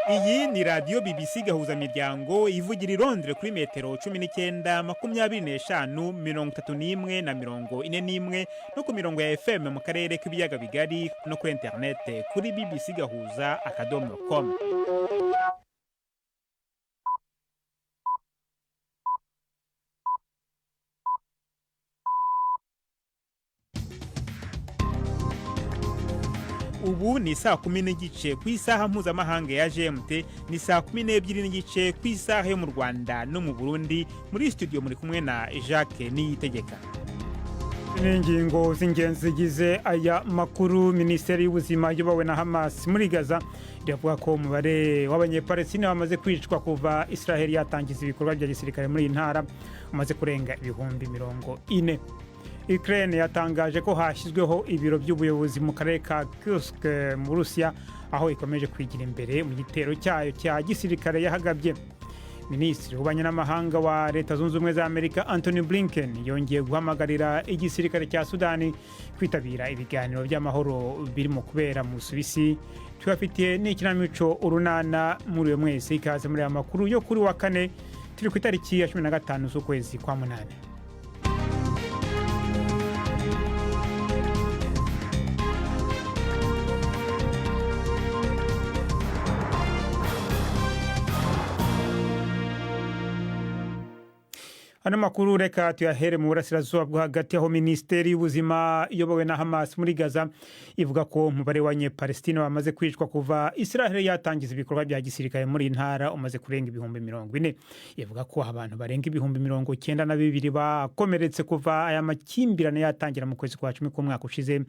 Iyi ni radiyo BBC Gahuzamiryango, ivugira i Londres kuri metero 19, 25, 31 na 41, no ku mirongo ya FM mu karere k'ibiyaga bigari, no kuri interinete kuri bbcgahuza.com. Ubu ni saa 10:30 ku isaha mpuzamahanga ya GMT, ni saa 12:30 ku isaha yo mu Rwanda no mu Burundi. Muri studio muri kumwe na Jacques Niyitegeka. N'ingingo z'ingenzi zigize aya makuru: Minisiteri y'Ubuzima iyobowe na Hamas muri Gaza iravuga ko umubare w'Abanyepalestine bamaze kwicwa kuva Israel yatangiza ibikorwa bya gisirikare muri iyi ntara umaze kurenga 40,000. Ukraine yatangaje ko hashyizweho ibiro by'ubuyobozi mu karere ka Kursk mu Burusiya, aho ikomeje kwigira imbere mu gitero cyayo cya gisirikare yahagabye. Minisitiri w'Ububanyi n'Amahanga wa Leta Zunze Ubumwe za Amerika, Antony Blinken, yongeye guhamagarira igisirikare cya Sudani kwitabira ibiganiro by'amahoro birimo kubera mu Busuwisi. Tubafitiye n'ikinamico Urunana. Muri uyu mwese ikaze muri aya makuru yo kuri wa kane, turi ku itariki ya 15 z'ukwezi kwa munani. Ano makuru reka tuyahere mu burasirazuba bwo hagati, aho Minisiteri y'Ubuzima iyobowe na Hamas muri Gaza ivuga ko umubare w'Abanyepalestine bamaze kwicwa kuva Israel yatangiza ibikorwa bya gisirikare muri iyi ntara umaze kurenga 40,000. Ivuga ko abantu barenga 92,000 bakomeretse kuva aya makimbirane yatangira mu kwezi kwa 10 k'umwaka ushize.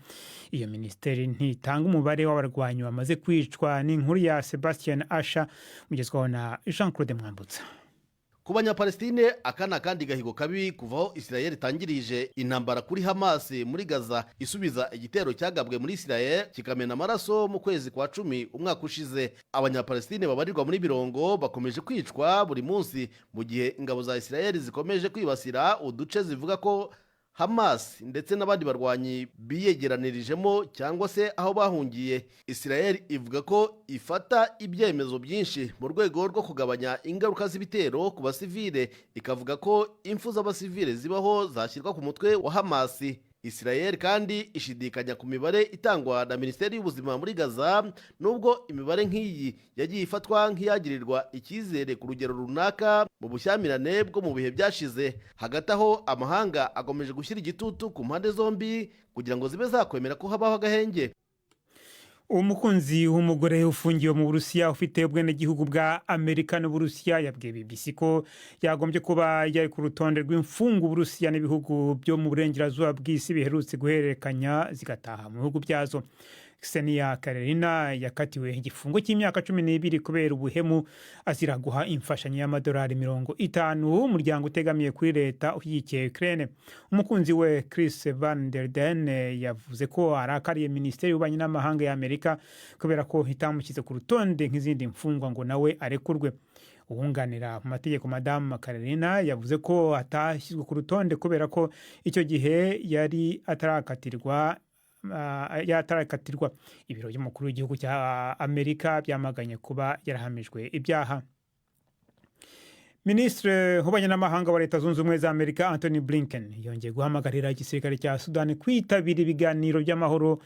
Iyo minisiteri ntitanga umubare w'abarwanyi bamaze kwicwa. Ni inkuru ya Sebastian Asha, mugezwaho na Jean Claude Mwambutsa. Ku Banyapalestine, aka ni akandi gahigo kabi kuva aho Israel itangirije intambara kuri Hamas muri Gaza, isubiza igitero cyagabwe muri Israel kikamena amaraso mu kwezi kwa 10 umwaka ushize. Abanyapalestine babarirwa muri mirongo bakomeje kwicwa buri munsi, mu gihe ingabo za Israel zikomeje kwibasira uduce zivuga ko Hamas ndetse n'abandi barwanyi biyegeranirijemo cyangwa se aho bahungiye. Israel ivuga ko ifata ibyemezo byinshi mu rwego rwo kugabanya ingaruka z'ibitero ku basivile, ikavuga ko impfu z'abasivile zibaho zashyirwa ku mutwe wa Hamas. Israel kandi ishidikanya ku mibare itangwa na Minisiteri y'Ubuzima muri Gaza, nubwo imibare nk'iyi yagiye ifatwa nk'iyagirirwa icyizere ku rugero runaka mu bushyamirane bwo mu bihe byashize. Hagati aho, amahanga akomeje gushyira igitutu ku mpande zombi kugira ngo zibe zakwemera ko habaho agahenge. Umukunzi w'umugore ufungiwe mu Burusiya ufite ubwenegihugu bwa Amerika n'Uburusiya yabwiye BBC ko yagombye kuba yari ku rutonde rw'imfungwa Uburusiya n'ibihugu byo mu burengerazuba bw'isi biherutse guhererekanya zigataha mu bihugu byazo. Ksenia Karelina yakatiwe igifungo cy'imyaka 12 kubera ubuhemu, azira guha imfashanyo y'amadolari 50 umuryango utegamiye kuri leta ushyigikiye Ukraine. Umukunzi we, Chris Van der Den, yavuze ko arakariye Minisiteri y'Ububanyi n'Amahanga ya Amerika kubera ko itamushyize ku rutonde nk'izindi mfungwa ngo nawe arekurwe. Uwunganira mu mategeko Madamu Karelina yavuze ko atashyizwe ku rutonde kubera ko icyo gihe yari atarakatirwa yatarakatirwa. Ibiro by'umukuru w'igihugu cya Amerika byamaganye kuba yarahamijwe ibyaha. Minisitiri w'Ububanyi n'Amahanga wa Leta Zunze Ubumwe za Amerika, Antony Blinken, yongeye guhamagarira igisirikare cya Sudani kwitabira ibiganiro by'amahoro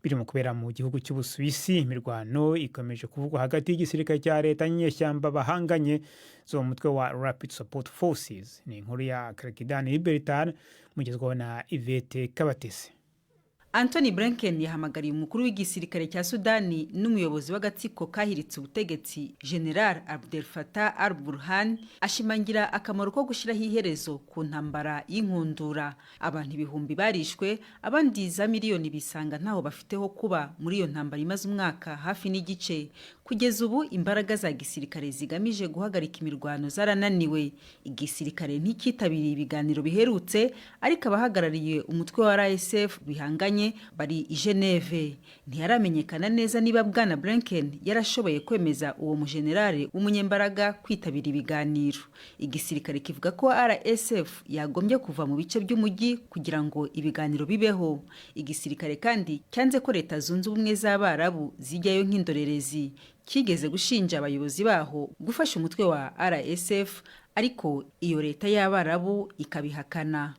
birimo kubera mu gihugu cy'Ubusuwisi. Imirwano ikomeje kuvugwa hagati y'igisirikare cya leta n'inyeshyamba bahanganye zo mu mutwe wa Rapid Support Forces. Ni inkuru ya Karekidani Libertan, mugezwaho na Ivete Kabatesi. Antony Blinken yahamagariye umukuru w'igisirikare cya Sudani n'umuyobozi w'agatsiko kahiritse ubutegetsi, General Abdel Fattah al-Burhan, ashimangira akamaro ko gushyiraho iherezo ku ntambara y'inkundura. Abantu ibihumbi barishwe, abandi za miliyoni bisanga ntaho bafite ho kuba muri iyo ntambara imaze umwaka hafi n'igice. Kugeza ubu imbaraga za gisirikare zigamije guhagarika imirwano zarananiwe. Igisirikare nticyitabiriye ibiganiro biherutse, ariko abahagarariye umutwe wa RSF bihanganye bari i Geneve. Ntiyaramenyekana neza niba Bwana Blinken yarashoboye kwemeza uwo mujenerali w'umunyembaraga kwitabira ibiganiro. Igisirikare kivuga ko RSF yagombye kuva mu bice by'umujyi kugira ngo ibiganiro bibeho. Igisirikare kandi cyanze ko Leta Zunze Ubumwe z'Abarabu zijyayo nk'indorerezi. Kigeze gushinja abayobozi baho gufasha umutwe wa RSF, ariko iyo leta y'Abarabu ikabihakana.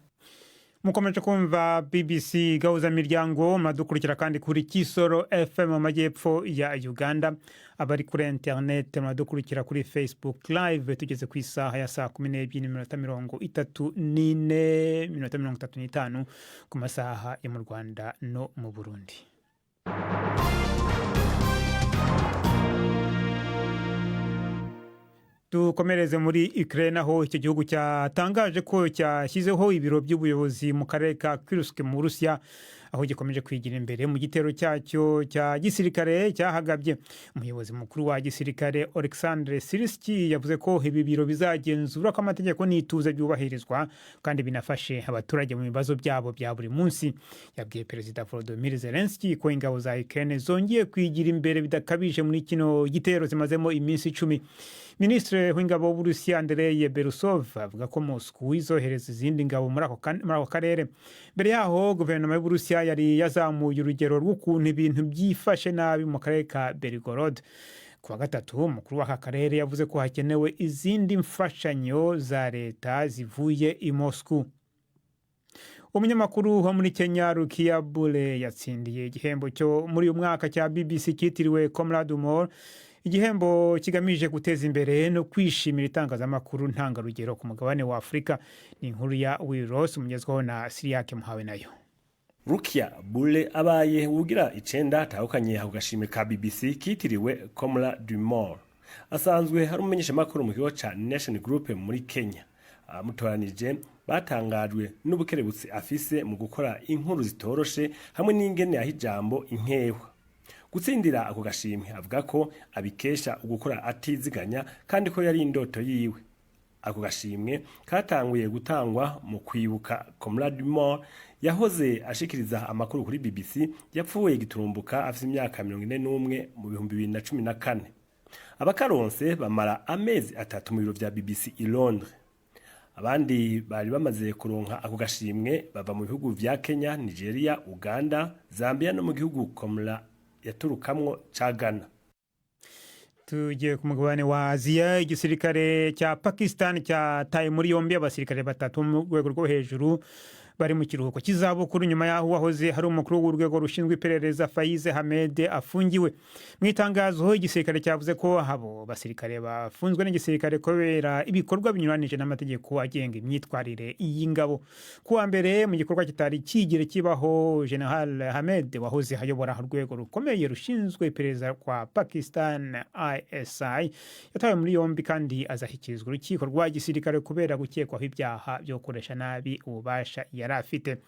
Mukomeje kumva BBC Gahuza Miryango. Muradukurikira kandi kuri Kisoro FM mu majyepfo ya Uganda. Abari kuri internet muradukurikira kuri Facebook Live. Tugeze ku isaha ya 12:34, 35 ku masaha yo mu Rwanda no mu Burundi. Dukomereze muri Ukraine, aho icyo gihugu cyatangaje ko cyashyizeho ibiro by'ubuyobozi mu karere ka Kursk mu Burusiya, aho gikomeje kwigira imbere mu gitero cyacyo cya gisirikare cyahagabye. Umuyobozi mukuru wa gisirikare Alexandre Siriski yavuze ko ibi biro bizagenzura ko amategeko n'ituze byubahirizwa kandi binafashe abaturage mu bibazo byabo bya buri munsi. Yabwiye Perezida Volodymyr Zelensky ko ingabo za Ukraine zongeye kwigira imbere bidakabije muri kino gitero zimazemo iminsi 10. Minisitiri w'ingabo w'Uburusiya Andrei Berusov avuga ko Moscow izohereza izindi ngabo muri ako karere. Mbere yaho, guverinoma y'Uburusiya yari yazamuye urugero rw'ukuntu ibintu byifashe nabi mu karere ka Belgorod. Ku wa gatatu, umukuru w'aka karere yavuze ko hakenewe izindi mfashanyo za leta zivuye i Moscow. Umunyamakuru wo muri Kenya Rukia Bule yatsindiye igihembo cyo muri uyu mwaka cya BBC cyitiriwe Comrade Umar, igihembo kigamije guteza imbere no kwishimira itangazamakuru ntangarugero ku mugabane wa Afurika. Ni inkuru ya Wiros umugezwaho na Siriyake Muhawe nayo. Rukia Bule abaye ugira 9 atahukanye ako gashimwe ka BBC kitiriwe Comrade Dumont. Asanzwe hari umumenyeshamakuru mu kigo ca Nation Group muri Kenya. Abamutoranije batangajwe n'ubukerebutsi afise mu gukora inkuru zitoroshe hamwe n'ingene yaha ijambo inkehwa. Gutsindira ako gashimwe avuga ko abikesha ugukora atiziganya kandi ko yari indoto yiwe. Ako gashimwe katanguye gutangwa mu kwibuka Comrade Dumont yahoze ashikiriza amakuru kuri BBC, yapfuye giturumbuka afite imyaka 41 mu 2014. Abakaronse bamara amezi 3 mu biro vya BBC i Londres. Abandi bari bamaze kuronka ako gashimwe bava mu bihugu vya Kenya, Nigeria, Uganda, Zambia no mu gihugu Komla yaturukamwo ca Ghana. Tugiye ku mugabane wa Aziya. Igisirikare cya Pakistan cyataye muri yombi abasirikare 3 mu rwego rwo hejuru bari mu kiruhuko cy'izabukuru, nyuma y'aho uwahoze hari umukuru w'urwego rushinzwe iperereza Faiz Hamed afungiwe. Mu itangazo, igisirikare cyavuze ko abo basirikare bafunzwe n'igisirikare kubera ibikorwa binyuranije n'amategeko agenga imyitwarire y'ingabo. Ku wa mbere, mu gikorwa kitari kigire kibaho, General Hamed wahoze ayobora urwego rukomeye rushinzwe iperereza kwa Pakistan ISI yatawe muri yombi kandi azashyikirizwa urukiko rwa gisirikare kubera gukekwaho ibyaha byo gukoresha nabi ububasha yari afite.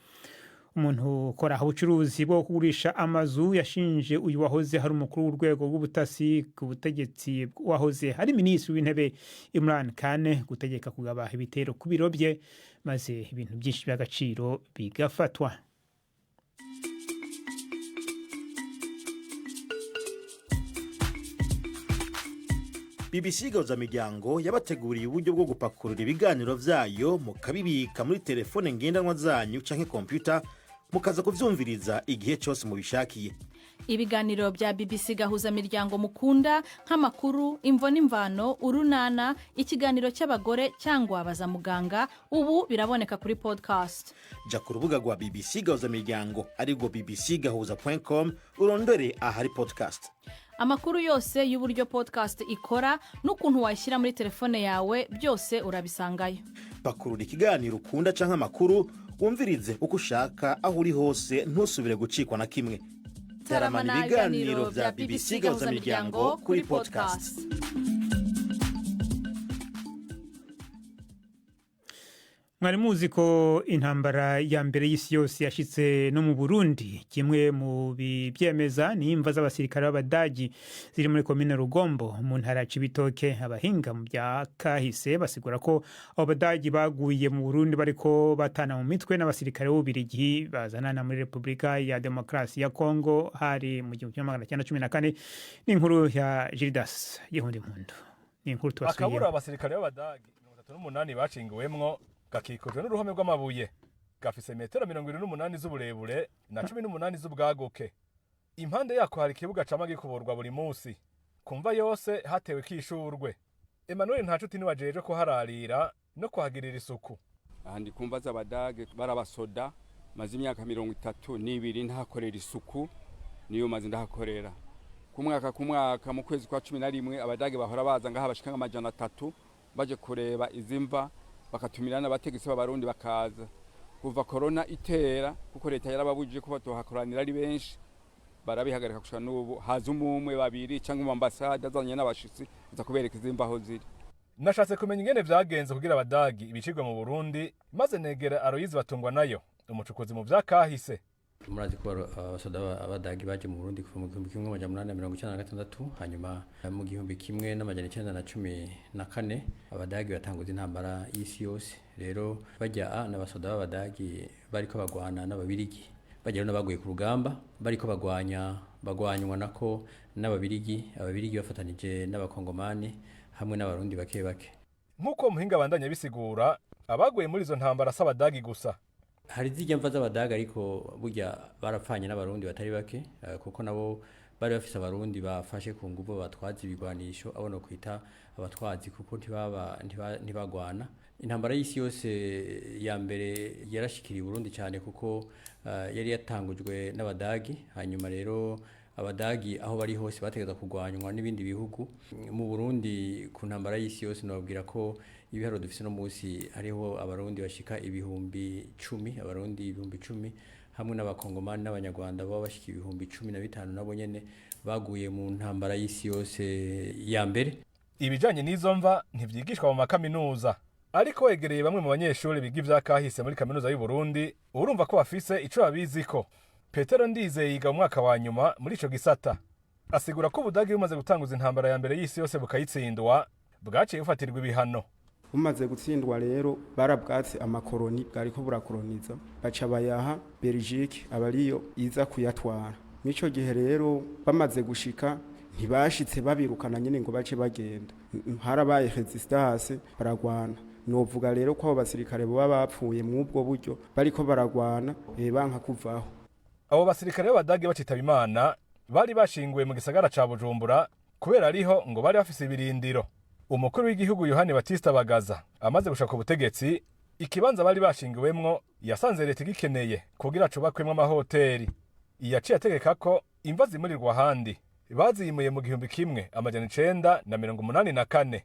Umuntu ukora ubucuruzi bwo kugurisha amazu yashinje uyu wahoze hari umukuru w'urwego rw'ubutasi ku butegetsi wahoze hari minisitiri w'intebe Imran Khan gutegeka kugaba ibitero ku biro bye, maze ibintu byinshi by'agaciro bigafatwa. BBC Gahuza Miryango yabateguriye uburyo bwo gupakurura ibiganiro vyayo mukabibika muri telefone ngendanwa zanyu canke kompyuta, mukaza kuvyumviriza igihe cose mubishakiye. Ibiganiro bya BBC Gahuza Miryango mukunda nk'amakuru, imvo n'imvano, urunana, ikiganiro cy'abagore cyangwa baza muganga, ubu biraboneka kuri podcast. Ja ku rubuga rwa BBC Gahuza Miryango, arirwo bbcgahuza.com, urondore ahari podcast. Amakuru yose y'uburyo podcast ikora n'ukuntu wayishyira muri telefone yawe byose urabisangayo. Pakurura ikiganiro ukunda canke amakuru, wumvirize uko ushaka, aho uri hose, ntusubire gucikwa na kimwe. Taramana ibiganiro vya BBC Gahuza Miryango kuri podcast. Mwari muzi ko intambara ya mbere y'isi yose yashitse no mu Burundi? Kimwe mu bibyemeza ni imva z'abasirikare b'Abadagi ziri muri komine Rugombo mu ntara ya Cibitoke. Abahinga mu bya kahise basigura ko abo Badagi baguye mu Burundi bariko batana mu mitwe n'abasirikare b'Ububirigi bazanana muri Repubulika ya Demokarasi ya Kongo, hari mu 1914. Ni inkuru ya Gildas Yihundi Impundu. Ni inkuru tubasubiye. Akabura abasirikare b'Abadagi 38 bacinguwemwo gakikujwe n'uruhome rw'amabuye, gafise metero 78 z'uburebure na 18 z'ubwaguke. Impande yako hari ikibuga cama gikuburwa buri munsi. Ku mva yose hatewe kishurwe. Emmanuel Ntacuti niwe ajejwe kuhararira no kuhagirira isuku. Aha ndi kumva z'abadage barabasoda, maze imyaka 32 ntahakorera isuku, niyo maze ndahakorera. Ku mwaka ku mwaka mu kwezi kwa 11 abadage bahora baza ngaha bashika 300 baje kureba izi mva, bakatumira n'abategetsi b'abarundi bakaza. Kuva korona itera, kuko leta yarababujije ko batohakoranira ari benshi, barabihagarika gushika n'ubu. Haza umwe, babiri cyangwa mu ambasade azanye n'abashitsi aza kubereka izi mva aho ziri. Nashatse kumenya ingene vyagenze kugira abadagi ibicirwa mu Burundi, maze negera Aloyizi Batungwa nayo, umucukuzi mu vyakahise. Murazi ko abasoda abadagi baje mu Burundi kuva mu 1896, hanyuma mu 1914 abadagi batanguza intambara y'isi yose. Rero bajya n'abasoda b'abadagi bariko bagwana n'ababirigi, bagera n'abaguye ku rugamba bariko bagwanywa nako n'ababirigi, ababirigi bafatanije n'abakongomani hamwe n'abarundi bake bake. Nk'uko muhinga bandanya bisigura, abaguye muri izo ntambara s'abadagi gusa. Hari zijya mva z'abadaga, ariko burya barapfanye n'abarundi batari bake, kuko nabo bari bafise abarundi bafashe ku nguvu batwaza ibigwanisho, abo no kwita abatwazi, kuko ntibagwana. Intambara y'isi yose ya mbere yarashikiriye Burundi cyane, kuko yari yatangujwe n'abadagi. Hanyuma rero abadagi aho bari hose bategeza kugwanywa n'ibindi bihugu. Mu Burundi ku ntambara y'isi yose nababwira ko ibiharuro dufise no munsi hariho abarundi bashika 10,000, abarundi 10,000 hamwe n'abakongomani n'abanyarwanda baba bashika 15,000 nabo nyene baguye mu ntambara y'isi yose ya mbere. Ibijanye n'izo mva ntivyigishwa mu makaminuza, ariko wegereye bamwe mu banyeshuri biga ivyakahise muri kaminuza y'u Burundi, urumva ko bafise ico babiziko. Petero Ndizeye yiga mu mwaka wa nyuma muri ico gisata. Asigura ko ubudagi bumaze gutanguza intambara ya mbere y'isi yose bukayitsindwa, bwaciye bufatirwa ibihano. Bumaze gutsindwa rero barabwatse amakoroni bwariko burakoroniza, baca bayaha Belgique abariyo iza kuyatwara. Mw'ico gihe rero bamaze gushika ntibashitse babirukana nyene ngo bace bagenda, harabaye resistance baragwana. Novuga rero ko abo basirikare boba bapfuye mw'ubwo buryo bariko baragwana banka kuvaho. Abo basirikare b'abadage bacitaba Imana bari bashinguwe mu gisagara ca Bujumbura, kubera ariho ngo bari bafise ibirindiro. Umukuru w'igihugu Yohani Batista Bagaza amaze gushaka ubutegetsi, ikibanza bari bashingiwemwo yasanze leta igikeneye kugira cubakwemwo amahoteli. Yaciye ategeka ko imva zimurirwa ahandi, bazimuye mu 1984.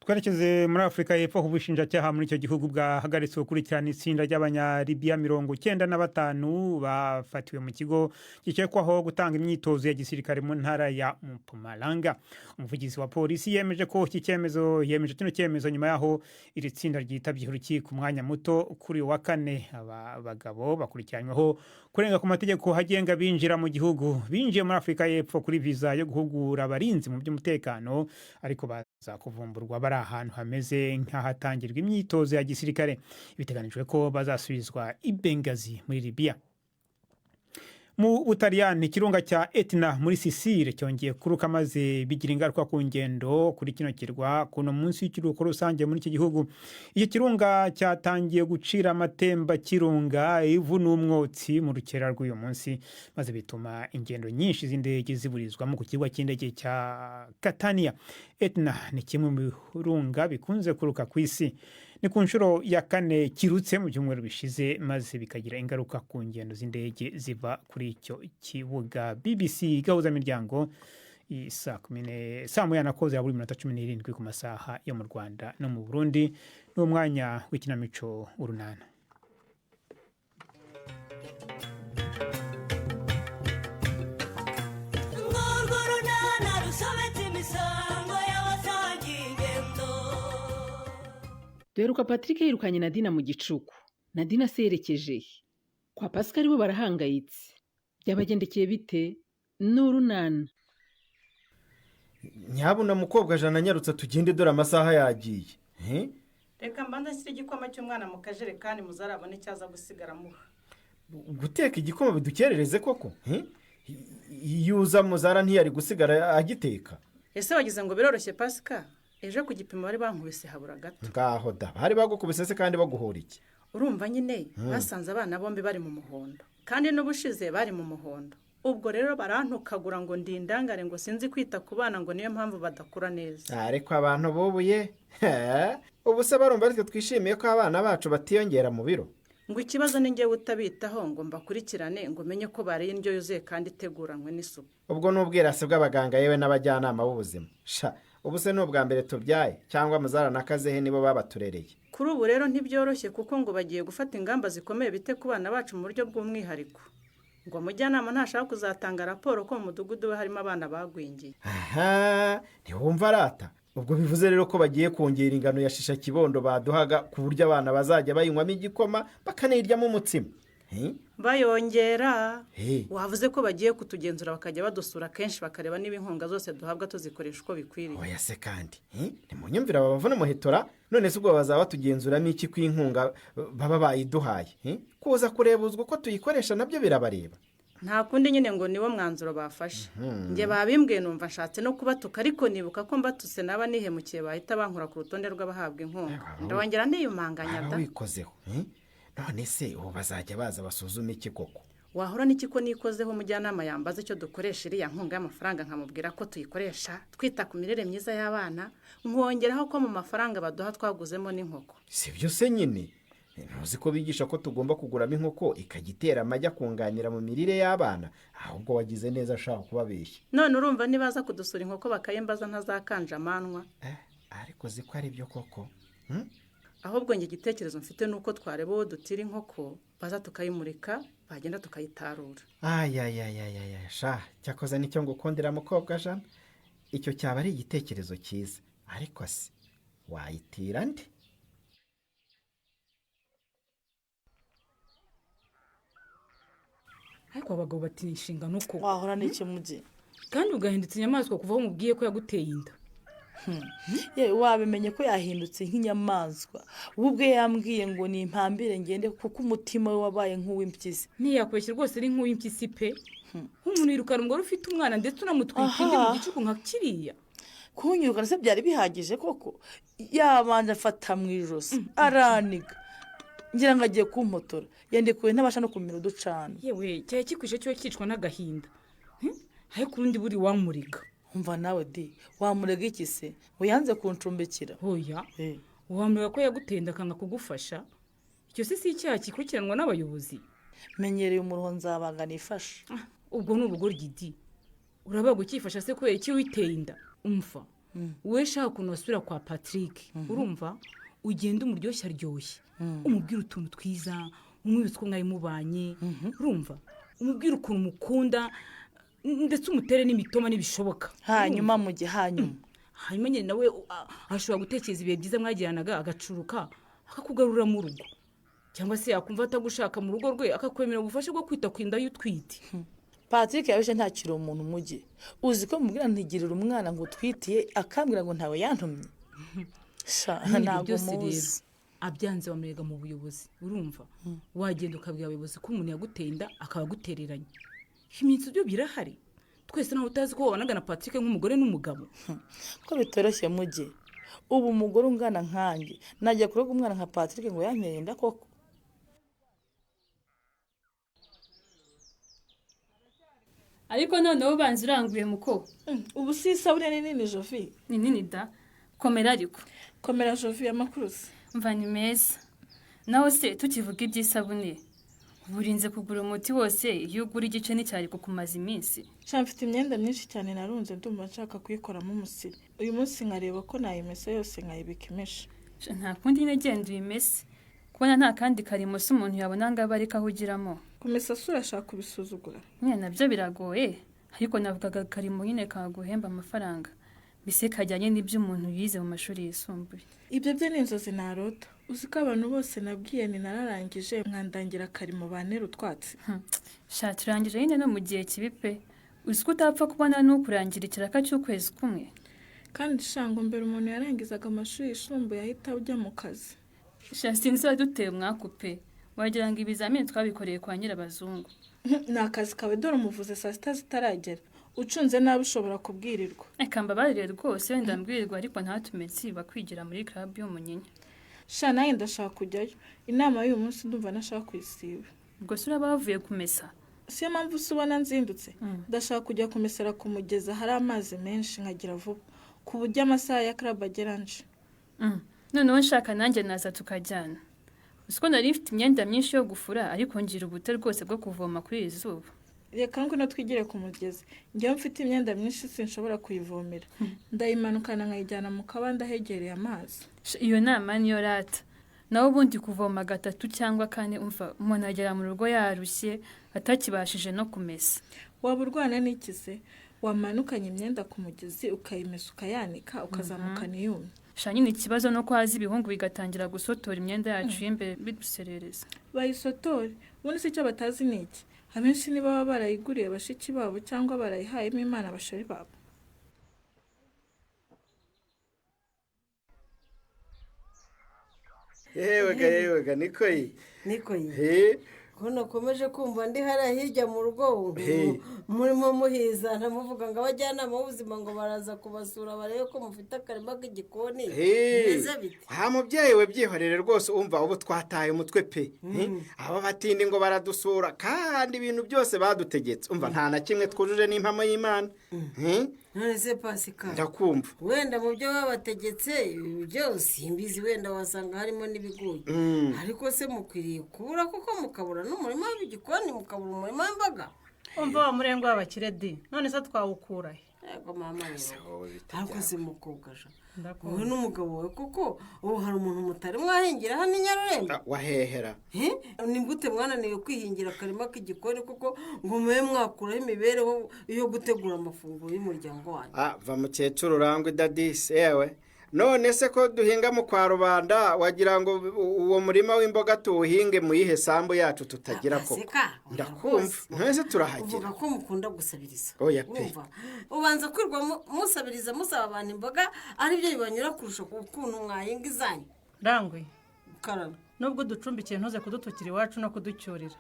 Twerekeze muri Afurika y'Epfo, aho ubushinjacyaha muri icyo gihugu bwahagaritse gukurikirana itsinda ry'abanyalibiya 95 bafatiwe mu kigo gikekwaho gutanga imyitozo ya gisirikare mu ntara ya Mpumalanga. Umuvugizi wa polisi yemeje ko iki cyemezo yemeje kino cyemezo nyuma y'aho iri tsinda ryitabye urukiko umwanya muto kuri uyu wa kane. Aba bagabo bakurikiranyweho kurenga ku mategeko agenga binjira mu gihugu, binjiye muri Afurika y'Epfo kuri viza yo guhugura abarinzi mu by'umutekano, ariko baza kuvumburwa bari ahantu hameze nk'ahatangirwa imyitozo ya gisirikare. Biteganijwe ko bazasubizwa i Benghazi muri Libya. Mu Butaliyani, ikirunga cya Etna muri Sicile cyongeye kuruka, maze bigira ingaruka ku ngendo kuri kino kirwa kuno munsi w'ikiruhuko rusange muri iki gihugu. Iki kirunga cyatangiye gucira amatemba kirunga ivu n'umwotsi mu rukera rw'uyu munsi, maze bituma ingendo nyinshi z'indege ziburizwamo ku kibuga cy'indege cya Catania. Etna ni kimwe mu birunga bikunze kuruka ku isi. Ni ku nshuro ya kane kirutse mu byumweru bishize, maze bikagira ingaruka ku ngendo z'indege ziva kuri icyo kibuga. BBC Gahuzamiryango, saa moya na koze ya buri minota 17 ku masaha yo mu Rwanda no mu Burundi. Ni umwanya w'ikinamico Urunana. Duheruka Patrick yirukanye Nadina mu gicuku. Nadina se yerekeje he? Kwa Pascal bo barahangayitse, byabagendekeye bite? N'urunana. Nyabuna mukobwa jana anyarutse tugende, dore amasaha yagiye. Reka mbanza nshyire igikoma cy'umwana mu kajerekani, muzarabone icyo aza gusigara amuha. Guteka igikoma bidukerereze koko? Iyo uza muzara ntiyari gusigara agiteka. Ese wagize ngo biroroshye Pasika? Ejo ku gipimo bari bankubise habura gato. Ngaho da, bari bagukubise se kandi baguhora iki? Urumva nyine basanze abana bombi bari mu muhondo, kandi n'ubushize bari mu muhondo. Ubwo rero barantukagura ngo ndi indangare, ngo sinzi kwita ku bana, ngo niyo mpamvu badakura neza. Ariko abantu bubuye ubu se barumva aritwe twishimiye ko abana bacu batiyongera mu biro? Ngo ikibazo ni njyewe utabitaho ngo mbakurikirane, ngo menye ko bariye indyo yuzuye kandi iteguranwe n'isuku. Ubwo ni ubwirasi bw'abaganga yewe n'abajyanama b'ubuzima. Sha, ubu se ni ubwa mbere tubyaye cyangwa muzara na Kazehe nibo babaturereye? Kuri ubu rero ntibyoroshye, kuko ngo bagiye gufata ingamba zikomeye bite ku bana bacu mu buryo bw'umwihariko. Ngo mujyanama ntashaka kuzatanga raporo ko mu mudugudu we harimo abana bagwingiye. Aha ntiwumva arata? Ubwo bivuze rero ko bagiye kongera ingano ya shisha kibondo baduhaga, ku buryo abana bazajya bayinywamo igikoma bakaniryamo umutsima. Bayongera. Wavuze ko bagiye kutugenzura, bakajya badusura kenshi, bakareba niba inkunga zose duhabwa tuzikoresha uko bikwiriye. Oya se kandi, ntimunyumvira babavuna umuhetora. None se ubwo bazaba batugenzuramo iki ku inkunga baba bayiduhaye? Kuza kurebuzwa uko tuyikoresha nabyo birabareba. Nta kundi nyine, ngo niwo mwanzuro bafashe. Njye babimbwiye numva nshatse no kubatuka, ariko nibuka ko mbatutse naba nihemukiye, bahita bankura ku rutonde rw'abahabwa inkunga. Ndongera niyumanganya da. Wikozeho. None se ubu bazajya baza basuzume iki koko? Wahora n'iki ko nikozeho? Umujyanama yambaza icyo dukoresha iriya nkunga y'amafaranga, nkamubwira ko tuyikoresha twita ku mirire myiza y'abana, nkongeraho ko mu mafaranga baduha twaguzemo n'inkoko. Si byo se nyine, ntuzi ko bigisha ko tugomba kuguramo inkoko ikajya itera amagi akunganira mu mirire y'abana? Ahubwo wagize neza ashaka kubabeshya. None urumva nibaza kudusura inkoko bakayimbaza ntazakanja amanwa? Ariko uzi ko ari byo koko. Ahubwo njye igitekerezo mfite ni uko twareba uwo dutira inkoko, baza tukayimurika, bagenda tukayitarura. Ayayayayaya, sha, cyakoze nicyo ngukundira mukobwa Jana, icyo cyaba ari igitekerezo cyiza. Ariko se wayitira nde? Ariko abagabo batinya inshingano ko Wahora n'iki mujyi? Kandi ugahindutse inyamaswa kuva aho umubwiye ko yaguteye inda. Yewe, wabimenye ko yahindutse nk'inyamaswa. We ubwe yambwiye ngo nimpambire ngende, kuko umutima we wabaye nk'uw'impyisi. Ntiyakubeshye rwose, ari nk'uw'impyisi pe. Nk'umuntu yirukana umugore ufite umwana, ndetse unamutwika indi mu gicuku nka kiriya? Kunyirukana se byari bihagije koko? Yabanje afata mu ijosi araniga, ngira ngo agiye kumpotora, yandekuye ntabasha no kumira uducana. Yewe, cyari kikwishe cyo cyicwa n'agahinda. Ariko urundi buri wamurega. Umva nawe di, wamurega iki se ngo yanze kuncumbikira? Oya, wamurega ko yagutenda akanga kugufasha. Icyo se si icyaha gikurikiranwa n'abayobozi? Menyereye umuruho, nzabanga nifashe. Ubwo ni ubugoryi di. Urabaga ukifasha se kubera iki witeye inda? Umva wowe, shaka ukuntu wasubira kwa Patrick. Urumva, ugenda umuryoshye aryoshye, umubwira utuntu twiza, umwibutsa uko mwari mubanye. Urumva, umubwira ukuntu umukunda, ndetse umutere n'imitoma n'ibishoboka. Hanyuma mu gihe hanyuma? Hanyuma nyine nawe ashobora gutekereza ibihe byiza mwagiranaga, agacuruka akakugarura mu rugo, cyangwa se yakumva atagushaka mu rugo rwe, akakwemera ubufasha bwo kwita ku inda y'utwite. Patrick yabishe ntakiri umuntu mujye. Uzi ko mubwira ntigirira umwana ngo utwitiye, akambwira ngo ntawe yantumye? Sha, Nyine ibyo ntabwo byose rero muzi. Abyanze wamurega mu buyobozi. Urumva, wagenda ukabwira abayobozi ko umuntu yaguteye inda akaba agutereranye. Ibimenyetso byo birahari, twese ntawe utazi ko wabanaga na Patrick nk'umugore n'umugabo. Ko bitoroshye mujye. Ubu umugore ungana nkanjye najya kurega umwana nka Patrick ngo yanteye inda koko? Ariko noneho ubanza uranguye muko. Ubu si isabune ni nini, Jovi? Ni nini da. Komera ariko. Komera Jovi, amakuru se? Mva ni meza. Nawe se tukivuga iby'isabune, uburinze kugura umuti wose, iyo ugura igice nticyari kukumaza iminsi. Sha, mfite imyenda myinshi cyane narunze, ndumva nshaka kuyikoramo umusiri uyu munsi, nkareba ko nayimesa yose nkayibika imeshe. Sha, nta kundi nyine, genda uyimese. Kubona nta kandi karimo se umuntu yabona ngo abe ariko ahugiramo? Kumesa se urashaka kubisuzugura? Nyine nabyo biragoye, ariko navugaga karimo nyine kaguhemba amafaranga, mbese kajyanye n'ibyo umuntu yize mu mashuri yisumbuye. Ibyo byo ni inzozi narota. Uzi ko abantu bose nabwiye ni nararangije mwandangira akarimo bantera utwatsi? Sha, turangije nyine no mu gihe kibi pe. Uzi ko utapfa kubona n'ukurangira ikiraka cy'ukwezi kumwe? Kandi sha, ngo mbere umuntu yarangizaga amashuri yisumbuye ahita ujya mu kazi. Sha, sinzi waduteye umwaku pe, wagira ngo ibizamini twabikoreye kwa nyirabazungu. Ni akazi kawe, dore umuvuze saa sita zitaragera. Ucunze nabi ushobora kubwirirwa. Reka mbabarire rwose, wenda mbwirirwa, ariko ntatume nsiba kwigira muri club y'Umunyinya. Sha, nanjye ndashaka kujyayo. Inama y'uyu munsi ndumva nashaka kuyisiba. Ubwo se uraba wavuye kumesa? Siyo mpamvu se ubona nzindutse. Ndashaka kujya kumesera ku mugezi ahari amazi menshi nkagira vuba, ku buryo amasaha ya club agera nje. Noneho nshaka nanjye naza tukajyana. Uzi ko nari mfite imyenda myinshi yo gufura, ariko ngira ubute rwose bwo kuvoma kuri iri zuba. Reka ngwino twigire ku mugezi. Njyewe mfite imyenda myinshi sinshobora kuyivomera, ndayimanukana nkayijyana mu kabande ahegereye amazi. Iyo nama niyo rata. Nawe ubundi kuvoma gatatu cyangwa kane, umva umuntu agera mu rugo yarushye atakibashije no kumesa. Waba urwana n'iki se? Wamanukanye imyenda ku mugezi ukayimesa ukayanika ukazamukana iyumye. Sha nyine ikibazo nuko haza ibihungu bigatangira gusotora imyenda yacu y'imbere biduserereza. Bayisotore, ubundi se icyo batazi ni iki? Abenshi niba baba barayiguriye bashiki babo cyangwa barayihayemo imana abashari babo. Yewega yewega nikoyi. Nikoyi. He. Ko nakomeje kumva ndi hariya hirya mu rugo murimo muhizana muvuga ngo abajyanama b'ubuzima ngo baraza kubasura barebe ko mufite akarima k'igikoni. Bimeze bite? Ha mubyeyi we byihorere rwose, umva ubu twataye umutwe pe. Aba batindi ngo baradusura kandi ibintu byose badutegetse, umva nta na kimwe twujuje n'impamo y'Imana. None se Pasika, ndakumva wenda mu byo babategetse byose imbizi wenda wasanga harimo n'ibiguye, ariko se mukwiriye kubura kuko mukabura n'umurima w'igikoni, mukabura umurima w'imboga. Umva wa murengo w'abakire di, none se twawukura he? Yego mama, ariko se mukobwa ja wowe n'umugabo wawe kuko ubu hari umuntu mutari mwahingira hano i Nyarurembo? Wahehera ni gute mwananiwe kwihingira akarima k'igikoni kuko ngo mube mwakuraho imibereho yo gutegura amafunguro y'umuryango wanyu? Va mukecuru urangwa idadisi yewe. None se ko duhinga mu kwa rubanda wagira ngo uwo murima w'imboga tuwuhinge mu yihe sambu yacu tutagira koko? Ndakumva ntese turahagira. Uvuga ko mukunda gusabiriza. Oya pe. Ubanza kwirwa musabiriza musaba abantu imboga ari byo bibanyura kurusha ukuntu mwahinga izanyu. Rangwe karame, nubwo ducumbikiye ntuze kudutukira iwacu no kuducyurira.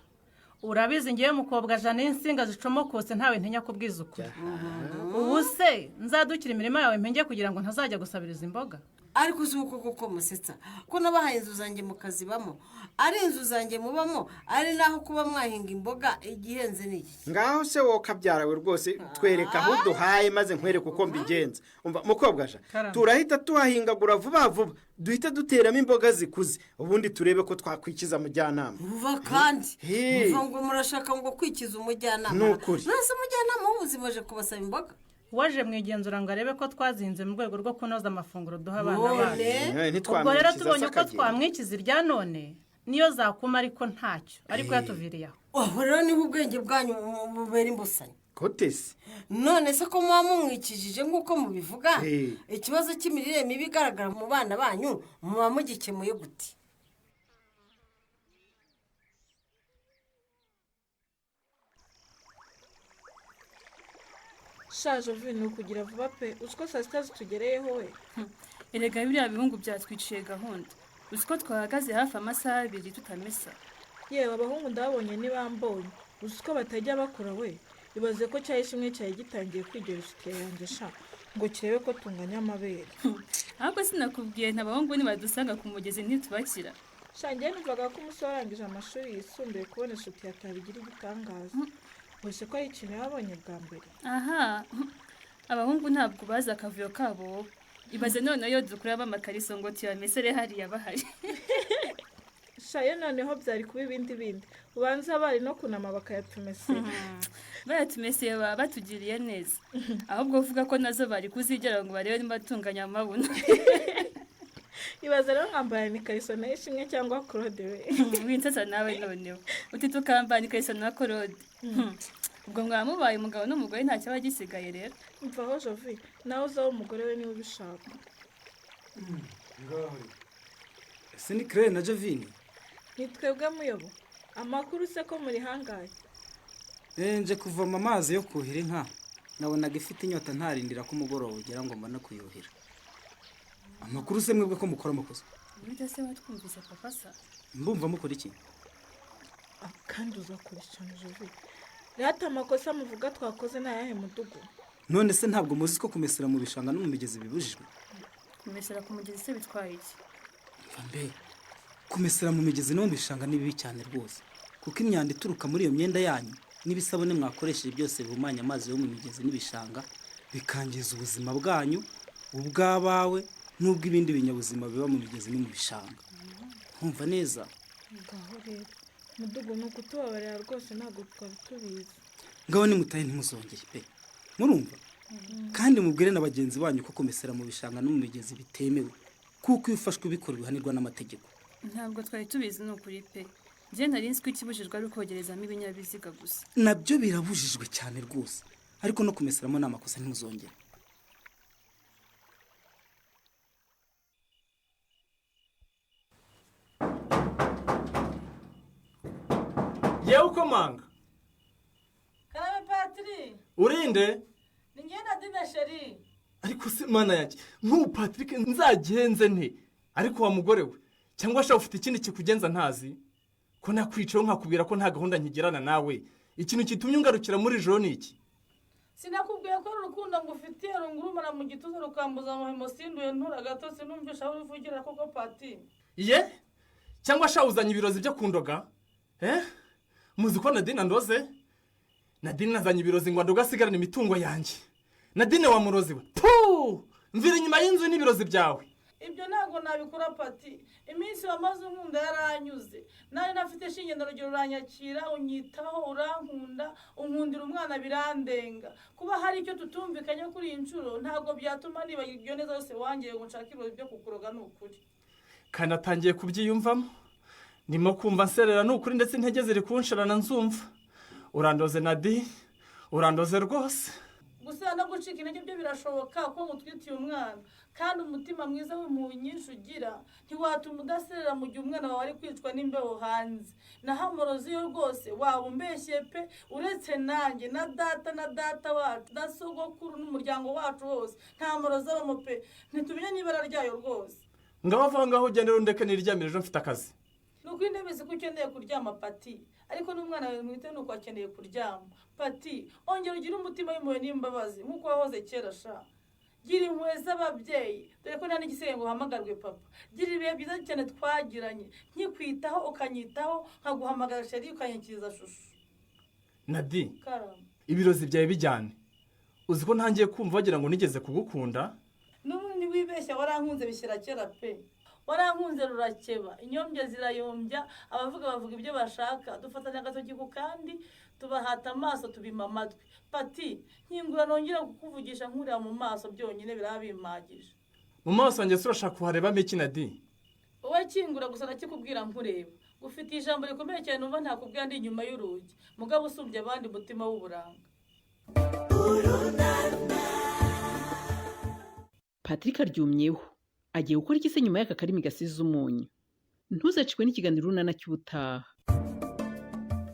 Urabizi ngiye mukobwa jana insinga zicomokose ntawe ntinya kubwiza ukuri. Ubu se nzadukira imirima yawe mpenge kugira ngo ntazajya gusabiriza imboga? Ariko uzi uko koko musetsa ko nabahaye inzu zanjye mukazibamo, ari inzu zanjye mubamo, ari naho kuba mwahinga imboga igihenze ni iki? Ngaho se wowe kabyarawe rwose twereka aho duhaye maze nkwereke uko mbigenza. Umva mukobwa ja, turahita tuhahingagura vuba vuba, duhita duteramo imboga zikuze, ubundi turebe ko twakwikiza mujyanama. Vuba kandi uva ngo murashaka ngo kwikiza umujyanama. Nukuri nase umujyanama w'ubuzima aje kubasaba imboga? Waje mwigenzura ngo arebe ko twazinze mu rwego rwo kunoza amafunguro duha abana bacu. Ubwo rero tubonye ko twamwikiza irya none niyo zakuma, ariko ntacyo ariko yatuviriye aho. Aho rero niho ubwenge bwanyu bubera imbusanyo. Gute se? None se ko muba mumwikijije nk'uko mubivuga, ikibazo cy'imirire mibi igaragara mu bana banyu muba mugikemuye gute? Shaje ni ukugira vuba pe, uzi ko saa sita zitugereyeho we. Erega biriya bihungu byatwiciye gahunda, uzi ko twahagaze hafi amasaha 2 tutamesa. Yewe abahungu ndababonye ntibambonye, uzi ko batajya bakora we. Ibaze ko cyahise cyari gitangiye kwigera isutiye yanjye sha ngo kirebe ko tunganya amabere. Ahubwo sinakubwiye nta bahungu nibadusanga ku mugezi ntitubakira. Shangiye numvaga ko umusore warangije amashuri yisumbuye kubona isutiye atabigira igitangaza. Wese ko ari ikintu yabonye bwa mbere. Aha, abahungu ntabwo bazi akavuyo kabo. Ibaze none yo dukura bamakariso ngo tuyamesere hariya bahari. Shaye noneho byari kuba ibindi bindi. Ubanza bari no kunama bakayatumesera. Bayatumeseye baba batugiriye neza. Ahubwo uvuga ko nazo bari kuzigera ngo barebe niba tunganya amabuno. Ibaze rero nkambara ikariso na Ishimwe cyangwa Claude we. Winsasa nawe noneho. Uti tukambara ikariso na Claude. Ubwo mwamubaye umugabo n'umugore nta cyaba gisigaye rero. Mvaho Jovi, nawe uzaho umugore we niba ubishaka. Ngaho. Ese ni Claire na Jovine? Ni twebwe muyobo. Amakuru se ko muri hangaye? Nje kuvoma amazi yo kuhira inka. Nabonaga ifite inyota ntarindira ko umugoroba ugera ngo mbone kuyuhira. Amakuru se mwebwe ko mukora amakosa? Burya se watwumvise papa sa? Mbumva mukora iki? Kandi uzakora cyane Jovi. Rata amakosa muvuga twakoze nayahe mudugu? None se ntabwo muzi ko kumesera mu bishanga no mu migezi bibujijwe? Kumesera ku mugezi se bitwaye iki? Mbe kumesera mu migezi no mu bishanga ni bibi cyane rwose, kuko imyanda ituruka muri iyo myenda yanyu N'ibisabune mwakoresheje byose bihumanya amazi yo mu migezi n'ibishanga, bikangiza ubuzima bwanyu, ubw'abawe n'ubw'ibindi binyabuzima biba mu migezi no mu bishanga. Nkumva neza? Ngaho rero mudugu, ni ukutubabarira rwose, ntabwo twari tubizi. Ngaho nimutahe, ntimuzongere pe, murumva? Kandi mubwire na bagenzi banyu ko kumesera mu bishanga no mu migezi bitemewe, kuko iyo ufashwe ubikora bihanirwa n'amategeko. Ntabwo twari tubizi, ni ukuri pe. Njye nari nzi ko ikibujijwe ari ukogerezamo ibinyabiziga gusa. Nabyo birabujijwe cyane rwose, ariko no kumeseramo ni amakosa, ntimuzongere. Yewe, ukomanga. Karame Patiri. Urinde? Ni njye Nadine, chérie. Ariko se mana yanjye, nk'ubu Patrick nzagenze nte? Ariko wa mugore we, cyangwa se ufite ikindi kikugenza ntazi? Ko nakwicayeho nkakubwira ko nta gahunda nkigirana nawe, ikintu kitumye ungarukira muri joro ni iki? Sinakubwiye ko ari urukundo ngufitiye rungurumana mu gituza, rukambuza amahemo, sinduye ntura gato, sinumvisha aho uvugira koko, Pati? Ye, cyangwa sha uzanye ibirozi byo kundoga? Eh, muzi ko Nadine andoze? Nadine azanye ibirozi ngo andoge asigarane imitungo yanjye. Nadine, wa murozi we, pu, mvira inyuma y'inzu n'ibirozi byawe. Ibyo ntabwo nabikora, Pati. Iminsi wamaze unkunda yaranyuze. Nari nafite shinge na rugero, uranyakira, unyitaho, urankunda, unkundira umwana, birandenga. Kuba hari icyo tutumvikanye kuri iyi nshuro ntabwo byatuma nibagirwa ibyo neza yose wangiriye ngo nshake ibirozi byo kukuroga, ni ukuri. Kanatangiye kubyiyumvamo, ndimo kumva nserera, ni ukuri, ndetse intege ziri kunshirana, nzumva urandoze. Nadi, urandoze rwose. Gusa no gucika intege byo birashoboka ko ngutwitiye umwana, kandi umutima mwiza w'impuhwe nyinshi ugira ntiwatuma udaserera mu gihe umwana wawe ari kwicwa n'imbeho hanze. Naho amarozi yo rwose waba umbeshye pe. Uretse nanjye na data na data wacu na sogokuru n'umuryango wacu wose, nta marozi abamo pe, ntitumenye n'ibara ryayo rwose. Ngaho va ngaho, ugende rundeke niryamire, ejo mfite akazi. Ni ukuri ndabizi ko ukeneye kuryama, Pati, ariko n'umwana wawe mwite nuko akeneye kuryama. Pati, ongera ugire umutima w'impuhwe n'imbabazi nk'uko wahoze kera sha. Gira impuhwe z'ababyeyi, dore ko nta n'igisigaye ngo uhamagarwe papa. Gira ibihe byiza cyane twagiranye nkikwitaho, ukanyitaho, nkaguhamagara chérie, ukanyikiriza chouchou. Nadi, Karame. ibirozi byawe bijyane. Uzi ko ntangiye kumva wagira ngo nigeze kugukunda? N'ubundi wibeshya, warankunze bishyira kera pe. Warankunze rurakeba, inyombya zirayombya, abavuga bavuga ibyo bashaka, dufatanya agatoki ku kandi, tubahata amaso, tubima amatwi. Pati, nkingura nongera kukuvugisha nkurira mu maso byonyine biraba bimpagije. Mu maso yanjye se urashaka kuharebamo iki, Nadi? Wowe kingura gusa, ndakikubwira nkureba. Gufitiye ijambo rikomeye cyane numva ntakubwira ndi inyuma y'urugi. Mugabo usumbye abandi umutima w'uburanga. Patrick aryumyeho, agiye gukora iki se nyuma y'aka karimi gasize umunyu? Ntuzacikwe n'ikiganiro Urunana cy'ubutaha.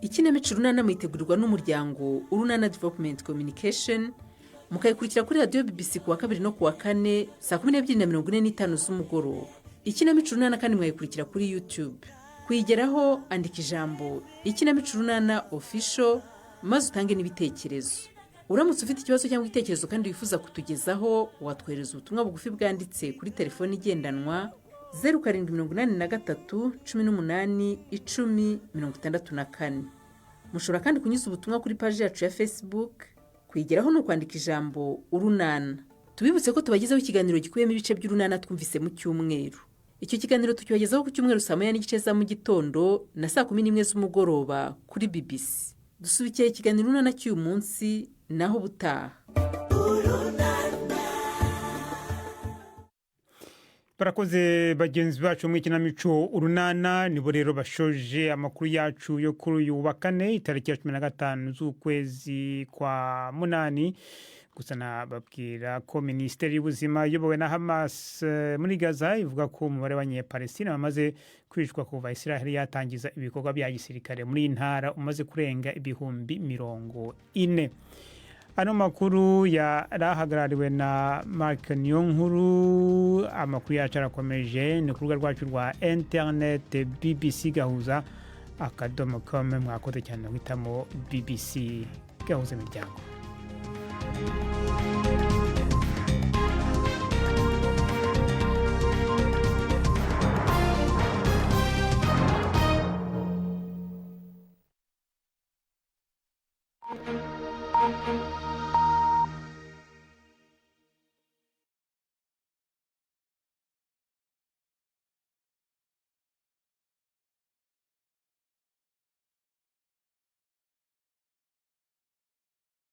Ikinamico Urunana muyitegurirwa n'umuryango Urunana Development Communication, mukayikurikira kuri radiyo BBC ku wa kabiri no ku wa kane saa 12:45 z'umugoroba. Ikinamico Urunana kandi mwayikurikira kuri YouTube. Kuyigeraho, andika ijambo "Ikinamico Urunana Official" maze utange n'ibitekerezo. Uramutse ufite ikibazo cyangwa igitekerezo kandi wifuza kutugezaho, watwohereza ubutumwa bugufi bwanditse kuri telefoni igendanwa 0783 18 10 64. Mushobora kandi kunyuza ubutumwa kuri paji yacu ya Facebook. Kuyigeraho ni ukwandika ijambo "Urunana". Tubibutse ko tubagezaho ikiganiro gikubiyemo ibice by'Urunana twumvise mu cyumweru. Icyo kiganiro tukibagezaho ku cyumweru saa 1:30 za mu gitondo na saa 11 z'umugoroba kuri BBC. Dusubikiye ikiganiro Urunana cy'uyu munsi, naho ubutaha. Barakoze bagenzi bacu mu ikinamico Urunana. Nibo rero bashoje amakuru yacu yo kuri uyu wa kane, itariki ya 15 z'ukwezi kwa munani. Gusa nababwira ko Minisiteri y'Ubuzima iyobowe na Hamas muri Gaza ivuga ko umubare w'Abanyepalestina bamaze kwicwa kuva Israel yatangiza ibikorwa bya gisirikare muri iyi ntara umaze kurenga 40,000. Ano makuru yarahagarariwe na Mark Niyonkuru. Amakuru yacu arakomeje, ni ku rubuga rwacu rwa interineti bbcgahuza.com. Mwakoze cyane guhitamo BBC Gahuza Imiryango.